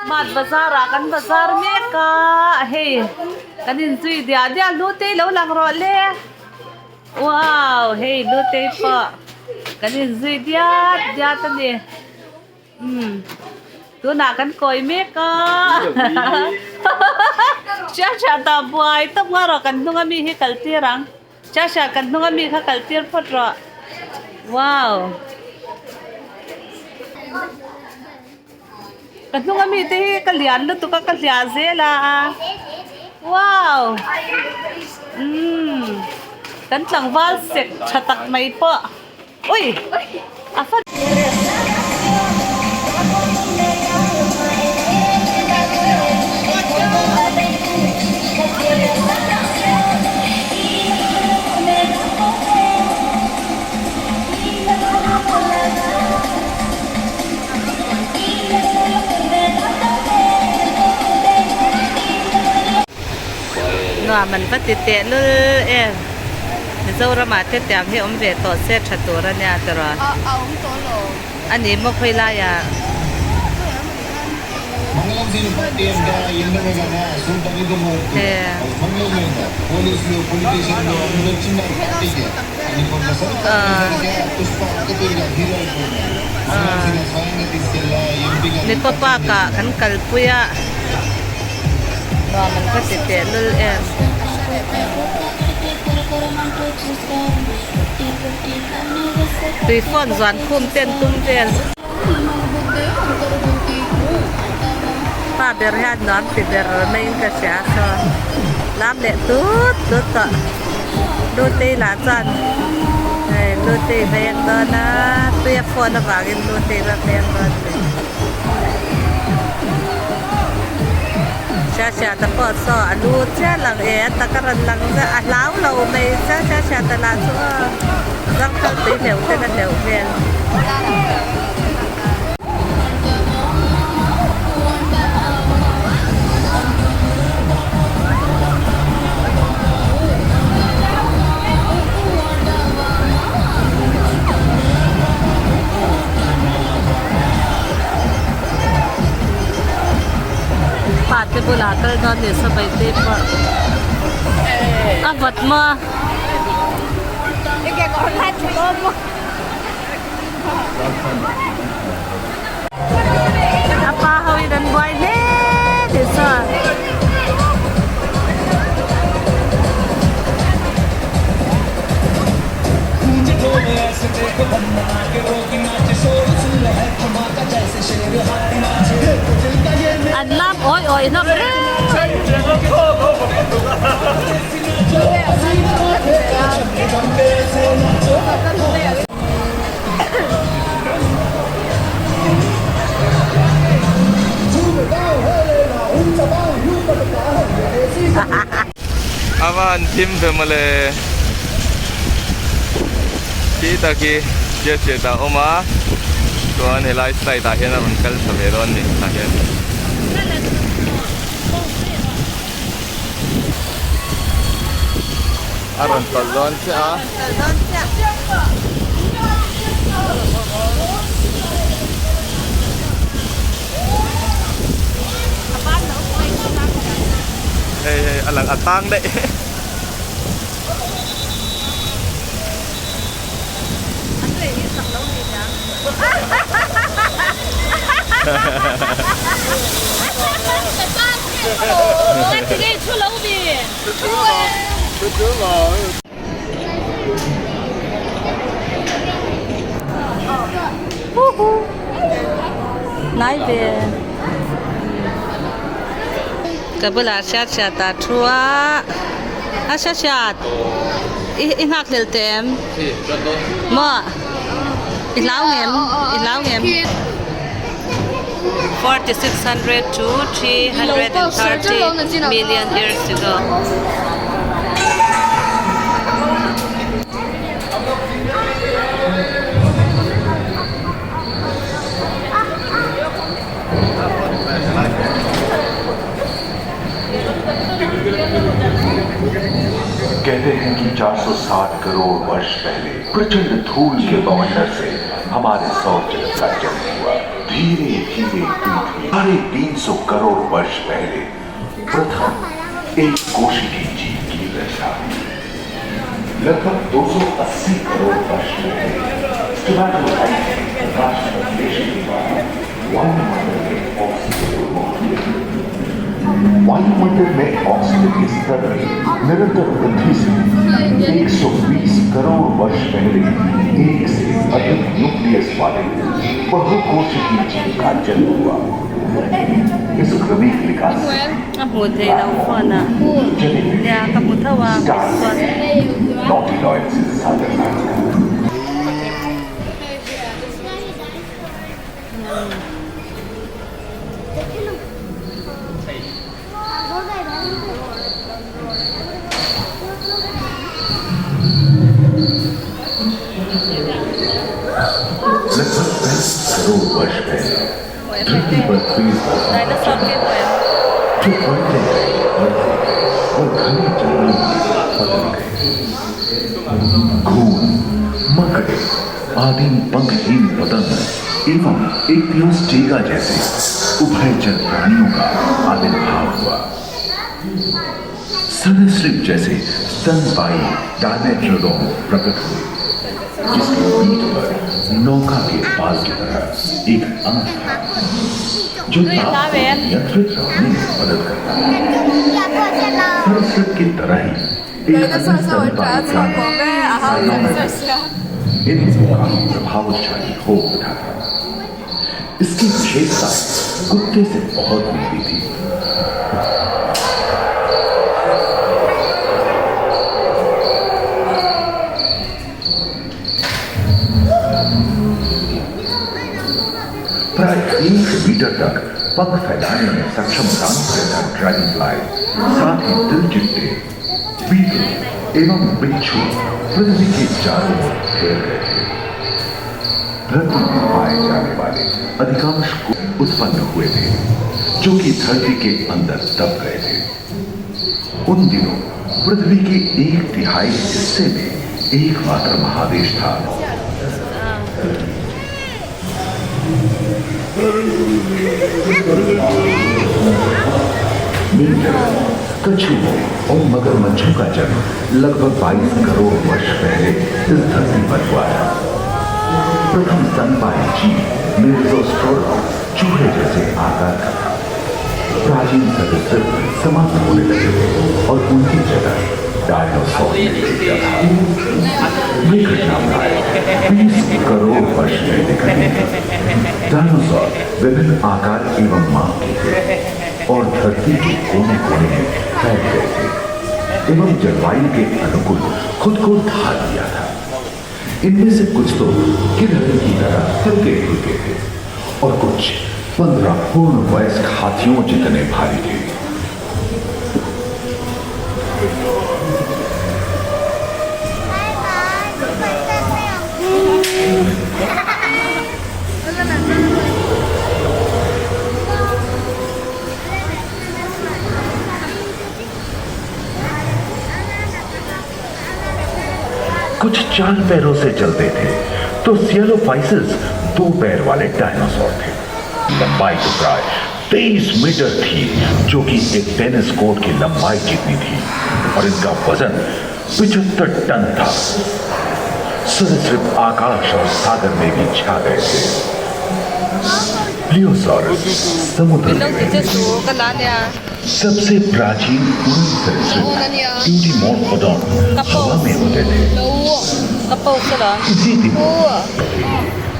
Mart bazar ah kan bazar mek a hei kan inzui diah diah hlutei lo lang rawh le wow hei hlutei pawh kan inzui diat diat a ni umm tunah kan kawi mek a hriat hriat ah buai tawp nga rawh kan hnung ami hi kal tir ang. Chasha kan hnung ami kha kal tir phawt rawh wow ka hnung ami te hi ka lian lutuk a ka hliah zel a wow umm kan tlangval sek tha tak mai pawh ui a fa Nuam an va ti teh lul em. Mizoramah te tiang hi awm ve tawh se tha tur a nia tiraw? A a awm tawh lo. A ni maw khawi laiah? He. Nico Park ah kan kalpui a. Nuam an va ti teh lul em. Tui phone zuan khum ten tum vel. Pa ber hian nuam ti ber maiin ka hria saw lam leh tut tut tawh. Lutei lah chuan hei Lutei veng dawn a tui a phone avangin Lutei la veng dawn a ni. Hriahriata pawh saw a lu chiah lang e a tak a rawn lang zeuh a hlau lo mai chiah Hriahriata lah chu aw zangthal tui hleuh ten a hleuh hmel. Pa te bulah kal dawn ni sabai te pawh a vawt maw a pa ho in an buai hle tih chuan. An lam awi awi hlawm reng. A va han thim ve mawle khi tak hi chhiat chhiat a awm a chuan helai slide ah hian a rawn kal thla ve dawn a ni tah hian. A rawn tawlh dawn chiah a. Hei hei a lang a tang daih. Nai ve ka bulah hriat hriat ah thu a a hriat hriat i i nghak hlel teh em maw i hlau ngem i hlau ngem 4600 to 330 million years ago. कहते हैं कि 460 करोड़ वर्ष पहले प्रचंड धूल के बवंडर से हमारे सौर जगत का जन्म हुआ। धीरे धीरे पृथ्वी 350 करोड़ वर्ष पहले प्रथम एक कोशिकी जीव की रचना हुई। लगभग 280 करोड़ वर्ष पहले स्टोमेटोलाइट प्रकाश संश्लेषण के द्वारा वायुमंडल में ऑक्सीजन मुक्त वायुमंडल में ऑक्सीजन के स्तर में निरंतर वृद्धि से 120 करोड़ वर्ष पहले एक से अधिक न्यूक्लियस वाले बहुकोशिकीय जीव का जन्म हुआ। इस क्रमिक विकास से A hmuh theih loh phone ah nia ka hmu tho a chuan nautiloid से सागर नायिका लगभग 35 करोड़ वर्ष पहले धरती पर तेज dinosaur te pawh em जो बढ़ते गए, बढ़ते गए और घने जंगलों में बदल गए। घून, मकड़े, आदिम पंखहीन पतंग एवं एक्टियोस्टेगा जैसे उभयचर प्राणियों का आविर्भाव हुआ। सरीसृप जैसे स्तनपायी डायमेट्रोडोन प्रकट हुए, जिसकी पीठ पर नौका के पाल की तरह एक अंग था जो ताप को नियंत्रित रखने में मदद करता था। सरीसृप की तरह ही एक अन्य स्तनपायी प्राणी साइनोमेटस इन काफी प्रभावशाली हो उठा था। इसकी विशेषता कुत्ते से बहुत मिलती थी। प्राय 1 मीटर तक पंख फैलाने में सक्षम रामप्रेता ड्रैगन फ्लाई, साथ ही तिलचिट्टे, बीटल एवं बिच्छू पृथ्वी के चारों ओर फैल गए थे। धरती में पाए जाने वाले अधिकांश उत्पन्न हुए थे, जो कि धरती के अंदर दब गए थे। उन दिनों पृथ्वी के एक तिहाई हिस्से में एकमात्र महादेश था। मेंढक, कछुओं और मगरमच्छों का जन्म लगभग 22 करोड़ वर्ष पहले इस धरती पर हुआ था। प्रथम स्तनपायी जीव मेजोस्ट्रोलॉन चूहे जैसे आकार का था। प्राचीन सरीसृप समाप्त होने लगे थे और उनकी जगह डायनासोर ने ले लिया था। ये घटना प्राय 20 करोड़ वर्ष पहले घटी थी। डायनासोर विभिन्न आकार एवं माप के थे और धरती के कोने कोने में फैल गए थे एवं जलवायु के अनुकूल खुद को ढाल लिया था। इनमें से कुछ तो गिलहरी की तरह हल्के फुल्के थे और कुछ 15 पूर्ण वयस्क हाथियों जितने भारी थे। कुछ चार पैरों से चलते थे तो सियलोफाइसिस दो पैर वाले डायनासोर थे। लंबाई तो प्राय 23 मीटर थी, जो कि एक टेनिस कोर्ट की लंबाई जितनी थी, और इनका वजन 75 टन था। सरीसृप आकाश और सागर में भी छा गए थे। प्लियोसॉरस समुद्र में Window रहते te थे। chu ka la nia. सबसे प्राचीन उड़न सरीसृप यूडीमोर्फोडॉन हवा में उड़ते थे। Ka post alawm. इसी दिन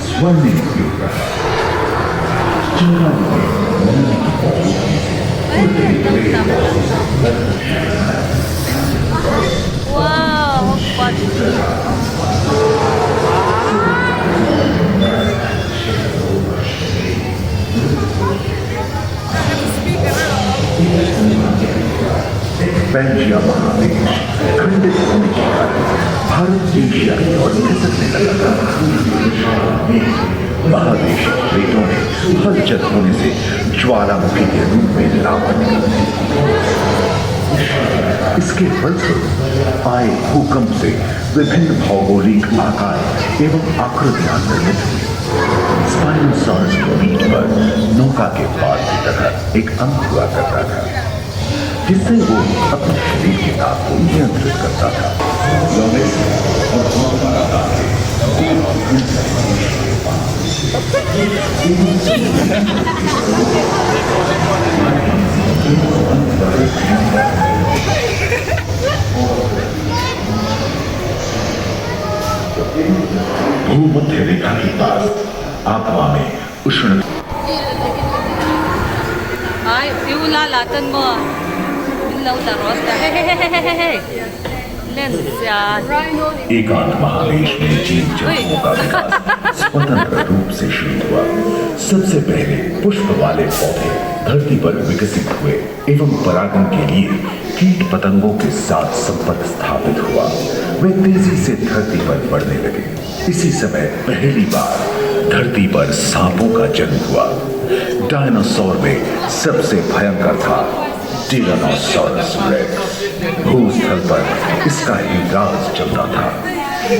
स्वर्णिम युग रहा। जलवायु में नमी की मौजूदगी से Wow, hot Pangaea महादेश खंडित होने के कारण भारत एशिया की ओर खिसकने लगा था। महादेश प्लेटों में हलचल होने से ज्वालामुखी के रूप में लावा निकलती थी। इसके फलस्वरूप आए भूकंप से विभिन्न भौगोलिक आकार एवं आकृतियां निर्मित हुई। Spinosaurus की पीठ पर नौका के बाल की तरह एक अंग हुआ करता था, जिससे वो अपने शरीर के ताप को नियंत्रित करता था। लोमेस और गोंडवाना के भूमध्य रेखा के पास आत्मा में उष्ण Ai, i u la la tan maw? Min lo la rawh ta. Hei hei hei hei hei hei. Lens sia. एकांत महादेश में जीव जंतुओं का विकास स्वतंत्र रूप से शुरू हुआ। सबसे पहले पुष्प वाले पौधे धरती पर विकसित हुए एवं परागण के लिए कीट पतंगों के साथ संपर्क स्थापित हुआ। वे तेजी से धरती पर बढ़ने लगे। इसी समय पहली बार धरती पर सांपों का जन्म हुआ। डायनासोर में सबसे भयंकर था टिरानोसोरस रेक्स। भूस्थल पर इसका ही राज चलता था।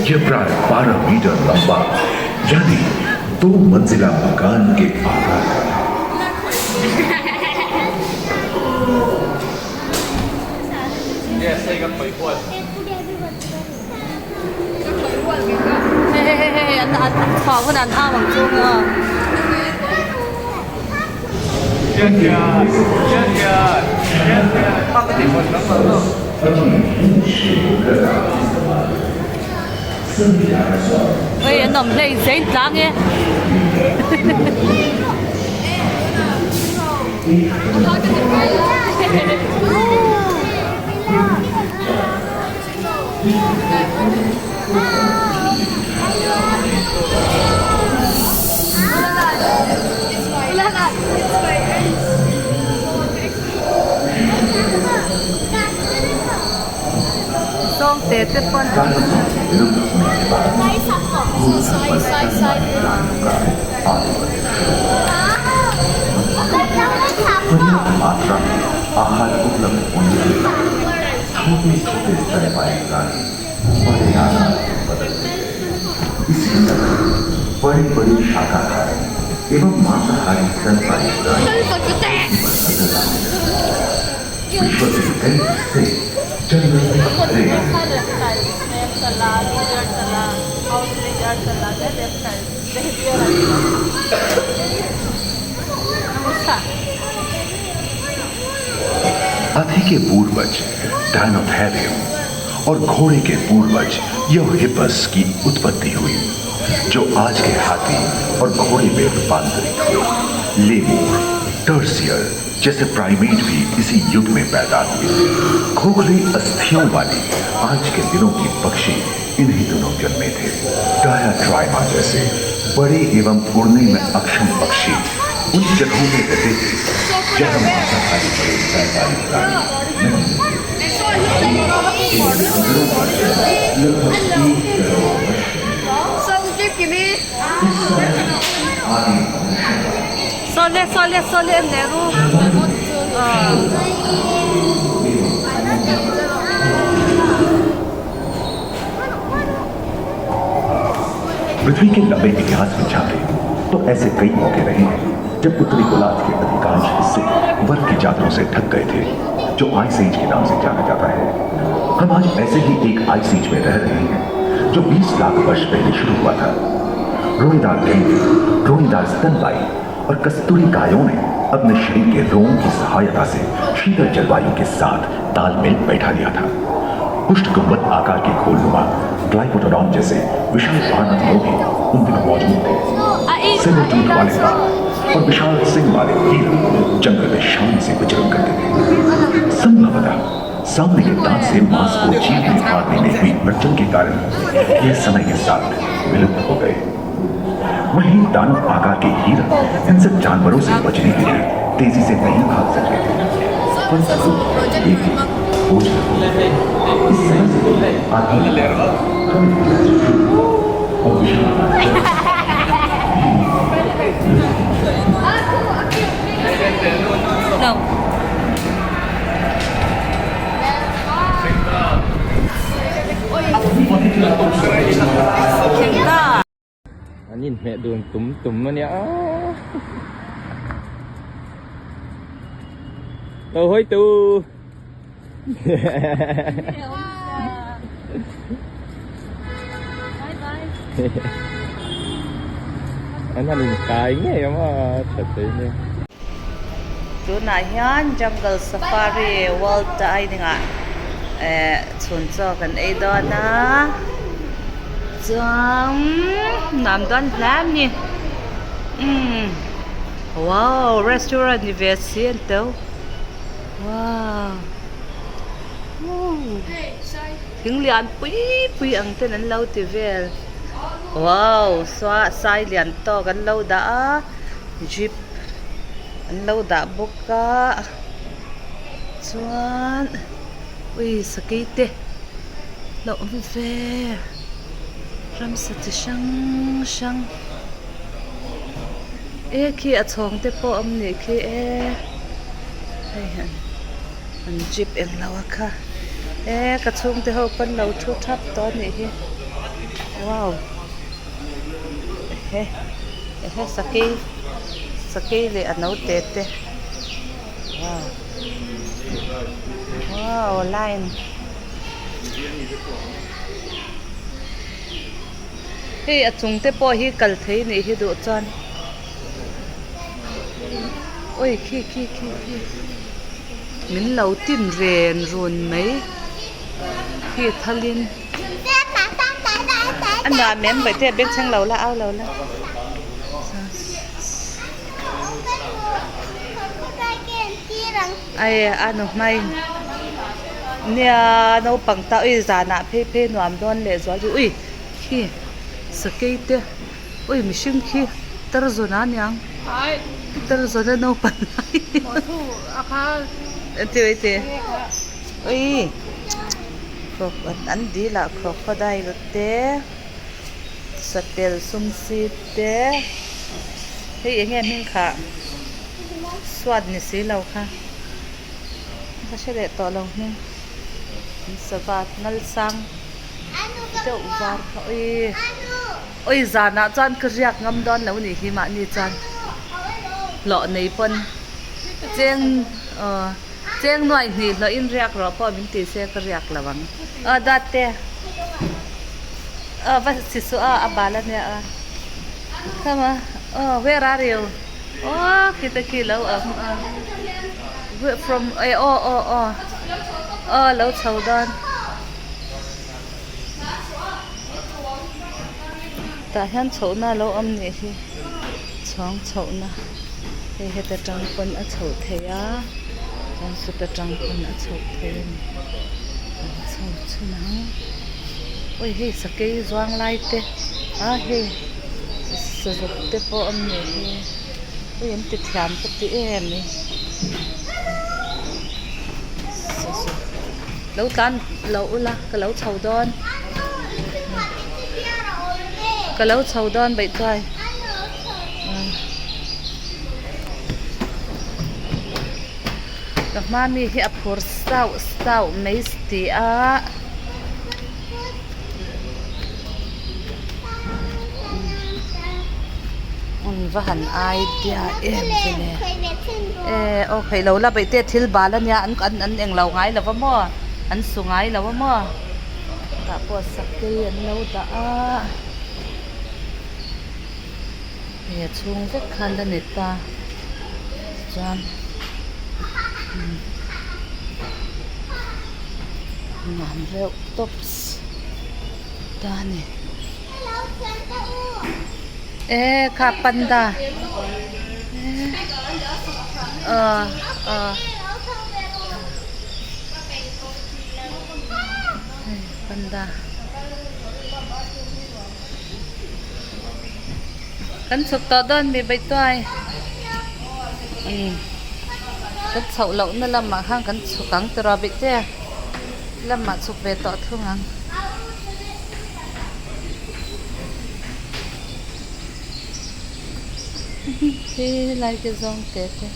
यह प्राय 12 मीटर लंबा यानी 2 मंजिला मकान के आकार का था। Yes, hei ka khawih hual. Hei hei hei hei an an chhuah hunah an au ang chu maw. Hei an awm hlei zein tlang e. Sawngte te pawn बड़े बड़े शाकाहारी एवं मांसाहारी स्तनपायी प्राणी पर नजर आने लगे। विश्व के कई हिस्से जंगल में भरे गए। हाथी के पूर्वज डायनोथेरियम और घोड़े के पूर्वज योहिपस की उत्पत्ति हुई, जो आज के हाथी और घोड़े में रूपांतरित हुए। लेमूर, टर्सियर जैसे प्राइमेट भी इसी युग में पैदा हुए। खोखली अस्थियों वाली आज के दिनों की पक्षी इन्हीं दिनों जन्मे थे। डायाट्राइमा जैसे बड़े एवं उड़ने में अक्षम पक्षी उन जगहों में रहते थे जहां मांसाहारी बड़े स्तनपायी प्राणी नहीं मिलते थे। इन जंगलों का जन्म लगभग 1 करोड़ वर्ष पहले इस समय आदि मनुष्यों का Sawle sawle sawle em leh ru. Aw. पृथ्वी के लंबे इतिहास में झांके तो ऐसे कई मौके रहे हैं जब उत्तरी गोलार्ध के अधिकांश हिस्से बर्फ की चादरों से ढक गए थे, जो आइस एज के नाम से जाना जाता है। हम आज ऐसे ही एक आइस एज में रह रहे हैं जो 20 लाख वर्ष पहले शुरू हुआ था। रोएदार गेंडे, रोएदार स्तनपायी और कस्तूरी गायों ने अपने शरीर के रोम की सहायता से शीतल जलवायु के साथ तालमेल बैठा लिया था। पुष्ट गुंबद आकार के खोलनुमा ग्लाइकोटोडॉन जैसे विशाल पार्णव भी उन दिनों मौजूद थे। सेबल टूथ वाले बाघ और विशाल सिंग वाले हिरण जंगल में शान से विचरण करते थे। संभवतः सामने के दांत से मांस को चीरने फाड़ने में हुई अड़चन के कारण यह समय के साथ विलुप्त हो गए। वहीं दानव आकार के हिरण इन सब जानवरों से बचने के लिए तेजी से नहीं भाग सकते थे, फलस्वरूप ये भी ओझल हो गए। इस समय से आधुनिक हमें और विशाल No. Thengta. Anin. Inhmeh dun tum tum a nia Lo hawi tu An han inkai ngei awm a tha thei nia. Tunah hian Jungle Safari World Dining ah eh chhun chaw kan ei dawn a chuan nuam dawn hle a ni umm wow restaurant ni ve si an teu wow thing lian pui pui ang ten an lo ti vel wow sai lian tawk an lo dah a jeep an lo dah bawk a chuan ui sakei te lo awm ve ramsa chi hrang hrang e khi a chhawng te pawh awm nih khi e hei hian an jeep englo a kha e ka chhungte ho pawn lo thu thap tawh a nih hi wow ehe ehe sakei sakei leh a naute te wow wow line hei a chung te pawh hi kal thei nih hi duh chuan awi khi khi khi khi min lo tin ren run mai khi thalin. A nuam em vậy te bengchheng lo la au lo la. Ai a nu hmai nia naupang ta ui zanah phei phei nuam dawn leh zual hi ui khi sakei te ui mihring khi tar zawn a niang tar zawn a naupang lai te ui. An dil ah crocodile te satel sum si te hei eng nge hming khah suat ni si lo kha ka hre leh tawh lo hming an sava nal sang deuh var kha awii awii zanah chuan ka riak ngam dawn lo nih hi mahni chuan hlawh nei pawn cheng aw. Cheng nuaih hnih hlawh in riak rawh pawh min ti se ka riak lo ang. Aw dawt te. Aw va si suh aw a bal a nia aw. Come on. Aw where are you? Aw khita khi lo awm aw. From eh aw aw aw. Aw lo chho dawn. Tah hian chhohna a lo awm nih hi chhawng chhohna hei heta tang pawn a chhoh theih a chuan sawta tang pawn a chhoh theih a ni an chho chhun ang awi hei sakei zuang lai te a hei sazuk te pawh awm nih hi hei an ti thiam ka ti em mai sazuk. Lo tlan lo ula ka lo chho dawn ka lo chho dawn beih chuai ka hma mi hi a phur sauh sauh mai si a. Va han idea em chu le e aw khaih lo la beih te thil bal ania an an eng lo ngai lo va maw an su ngai lo a maw tah pawh sakei an lo dah a hei a chhung vek khan la ni ta chuan nuam reuh tawps ta a ni. E kha panda ờ ờ panda kan chhuk tawh dawn mi baihtuai kan chhoh loh na lamah khan kan chhuk ang tiraw bihte lamah chhuk ve tawh thung ang. Helai te zawng te te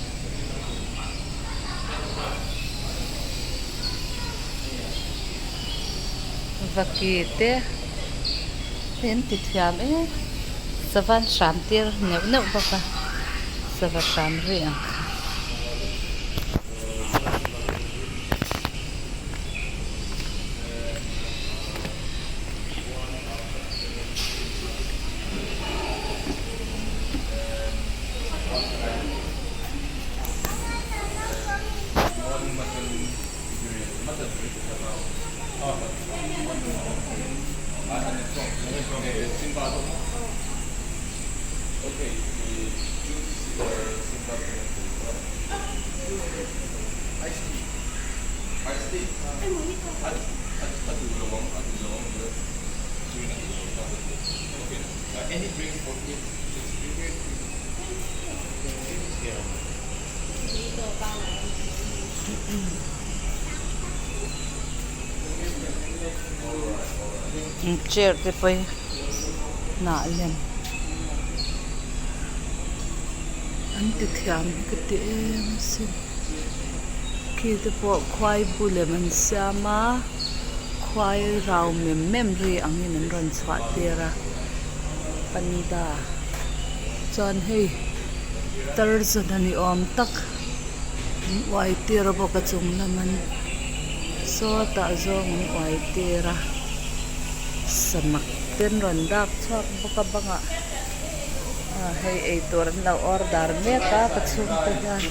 vaki te hei an ti thiam em. Sava an hram tir neuh neuh bawk a sava hram ri ang kha. Chair te pawh hi hnah lem an ti thiam hi ka ti em asin khi te pawh khuai bu lem an siam a khuai rau mem mem ri angin an rawn chhuah tir a panda chuan hei tarzan a ni awm tak an uai tir bawk a chung lam an sawtah zawng an uai tir a samak te an rawn dak chhuak bawk a bangah ah hei eitur an lo order mek a ka chhungte hian.